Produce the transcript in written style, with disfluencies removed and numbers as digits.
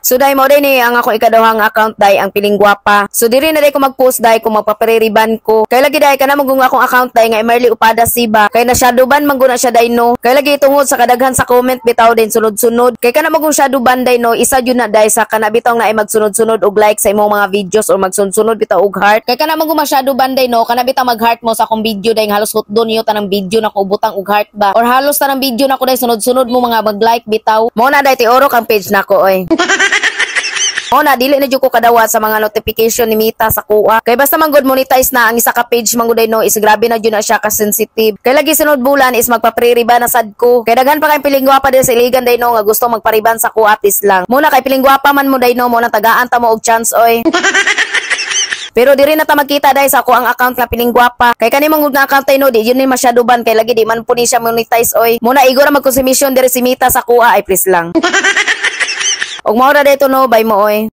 So dai, mao ni ang akong ikaduhang account dai, ang Piling Gwapa. So diri na dai ko mag-post dai kung magpa-free-riban ko. Kay lagi dai, kana man akong account dai nga Emerly Upada Siba. Kay na shadow ban man guna siya dai, no. Kay lagi tungod sa kadaghan sa comment bitaw din sunod-sunod. Kay kana magong shadow ban dai, no, isa jud na dai sa kana bitaw nga ay magsunod-sunod og like sa imong mga videos or magsunod-sunod bitaw og heart. Kay kana magong ma-shadow ban dai, no, kana bitaw mag-heart mo sa akong video dai, halos hutdon niyo tanang video na ko butang og heart ba. Or halos tanang video na ko dai sunod-sunod mo mga mag-like bitaw. Mao na dai, tiorok ang page nako oy. O na, dili na jud ko kadawat sa mga notification ni Meta sa kuha. Kay basta man good monetize na ang isa ka page man gud no, is grabe na jud na siya ka sensitive. Kay lagi sunod bulan is magpa-free-riban na sad ko. Kay daghan pa kay Piling Gwapa diri sa Iligan day no nga gusto magpariban sa kuha please lang. Muna kay Piling Gwapa man mo day no, mo nang tagaan ta mo og chance oy. Pero diri na ta magkita dahil sa ako ang account nga Piling Gwapa. Kay kani man nga account ay no, di yun ni masyado ban kay lagi di man po ni siya monetize oy. Muna igo ra magkonsumisyon diri si Meta sa kuha ay please lang. Og mao ra dito no, bye mo oy.